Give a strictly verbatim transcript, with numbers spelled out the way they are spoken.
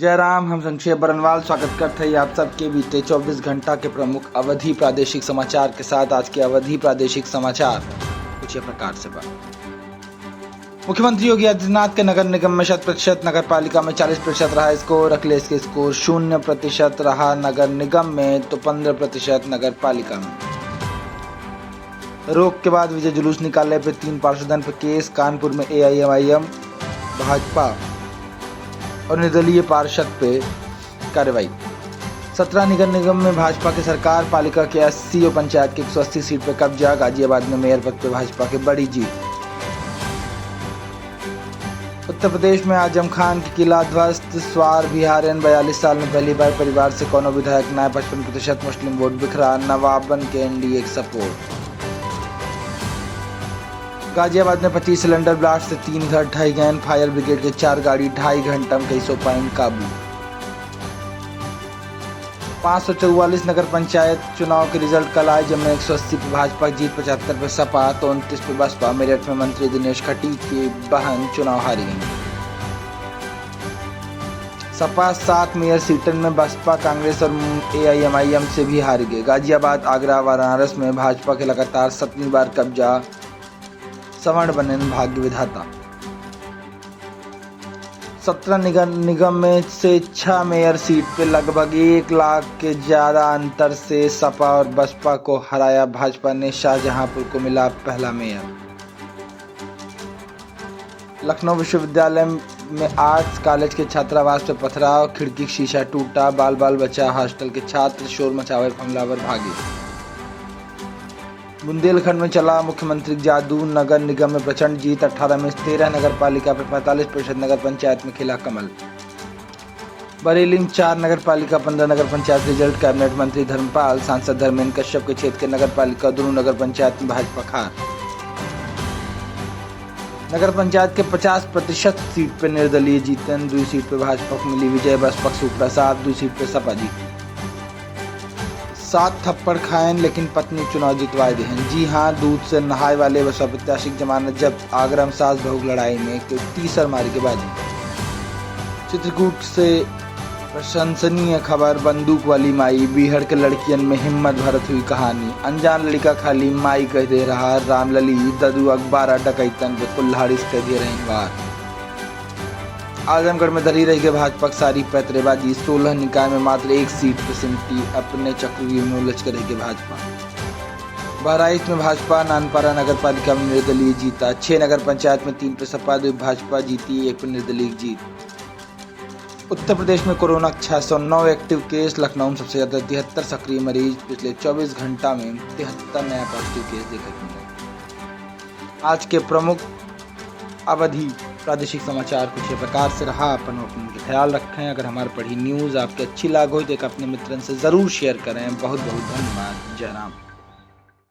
जय राम, हम संक्षेप बरनवाल स्वागत करत हई आप सबके बीते चउबीस घंटा के प्रमुख अवधी प्रादेशिक समाचार के साथ। आज के अवधी प्रादेशिक समाचार कुछ ये प्रकार से बा। मुख्यमंत्री योगी आदित्यनाथ के नगर निगम में शत प्रतिशत, नगर पालिका में चालीस प्रतिशत रहा स्कोर, अखिलेश के स्कोर शून्य प्रतिशत रहा नगर निगम में तो पन्द्रह प्रतिशत नगर पालिका में। रोक के बाद विजय जुलूस निकाले पे तीन पार्षदन पे केस, कानपुर में एआईएमआईएम, भाजपा और निर्दलीय पार्षद पे कार्रवाई। सत्रह नगर निगम में भाजपा के सरकार, पालिका के अस्सी और पंचायत के एक सौ अस्सी सीट पे कब्जा, गाजियाबाद में मेयर पद पे भाजपा के बड़ी जीत। उत्तर प्रदेश में आजम खान के किला ध्वस्त, स्वार बिहारन बयालीस साल में पहली बार परिवार से कौनो विधायक ना, पचपन प्रतिशत मुस्लिम वोट बिखरा, नवाबन के एनडीए के सपोर्ट। गाजियाबाद में पच्चीस सिलेंडर ब्लास्ट से तीन घर ढह गए, फायर ब्रिगेड के चार गाड़ी ढाई घंटा में कइसो पाइन काबू। पाँच सौ चौवालीस नगर पंचायत चुनाव के रिजल्ट कल आए, जेमे एक सौ अस्सी पे भाजपा के जीत, पचहत्तर पे सपा तो उनतीस पे बसपा। मेरठ में मंत्री दिनेश खटी के बहन चुनाव हारी गई। सपा सात मेयर सीटन में बसपा, कांग्रेस और एआईएमआईएम से भी हार गए। गाजियाबाद, आगरा, वाराणसी में भाजपा के लगातार सतवीं बार कब्जा, सवर्ण बनेन भाग्य विधाता। सत्रह निगम, निगम में से छह मेयर सीट पे लगभग एक लाख के ज्यादा अंतर से सपा और बसपा को हराया भाजपा ने। शाहजहांपुर को मिला पहला मेयर। लखनऊ विश्वविद्यालय में आर्ट्स कॉलेज के छात्रावास पे पथराव, खिड़की शीशा टूटा, बाल बाल बचा हॉस्टल के छात्र, शोर मचावे पे हमलावर भागे। बुंदेलखंड में चला मुख्यमंत्री जादू, नगर निगम में प्रचंड जीत, अठारह में से तेरह नगर पालिका पे पैंतालीस प्रतिशत नगर पंचायत में खिला कमल। बरेली में चार नगर पालिका, पन्द्रह नगर पंचायत रिजल्ट, कैबिनेट मंत्री धर्मपाल, सांसद धर्मेंद्र कश्यप के क्षेत्र के नगर पालिका, दोनों नगर पंचायत में भाजपा के हार। नगर पंचायत के पचास प्रतिशत सीट पे निर्दलीय जीतन, दुई सीट पे भाजपा को मिली विजय, बसपा के सुपड़ा साहब, दुई सीट पे सपा जीत। सात थप्पड़ खाएन लेकिन पत्नी चुनाव जितवाए देहन। जी हाँ, दूध से नहाए वाले बसपा प्रत्याशी की जमानत जब्त। आगरा में सास बहू की लड़ाई में एक तीसर मारी के बाजी। चित्रकूट से प्रशंसनीय खबर, बंदूक वाली माई, बीहड़ के लड़कियन में हिम्मत भरत हुई कहानी। अनजान लड़िका खाली माई कह दे रहा, रामलली ददुआ के बारह डकैतन पे कुल्हाड़ी से कह दे रहे वार। आजमगढ़ में धरी रह गए भाजपा के सारी पैतरेबाजी, सोलह निकाय में मात्र एक सीट पे सिमटी अपने चक्रव्यूह में उलझ के रह गए भाजपा। बहराइच में भाजपा, नानपारा नगर पालिका में निर्दलीय जीता, छह नगर पंचायत में तीन पे सपा, दो भाजपा जीती, एक पे निर्दलीय जीत। उत्तर प्रदेश में कोरोना के छह सौ नौ एक्टिव केस, लखनऊ में सबसे ज्यादा तिहत्तर सक्रिय मरीज, पिछले चउबीस घंटा में तिहत्तर नया पॉजिटिव केस देखने को मिले। आज के प्रमुख अवधी प्रादेशिक समाचार कुछ ये प्रकार से रहा। अपन, अपन के ख्याल रखें। अगर हमारे पढ़ी न्यूज़ आपके अच्छी लाग हो तो एक अपने मित्रन से ज़रूर शेयर करें। बहुत बहुत धन्यवाद। जय राम।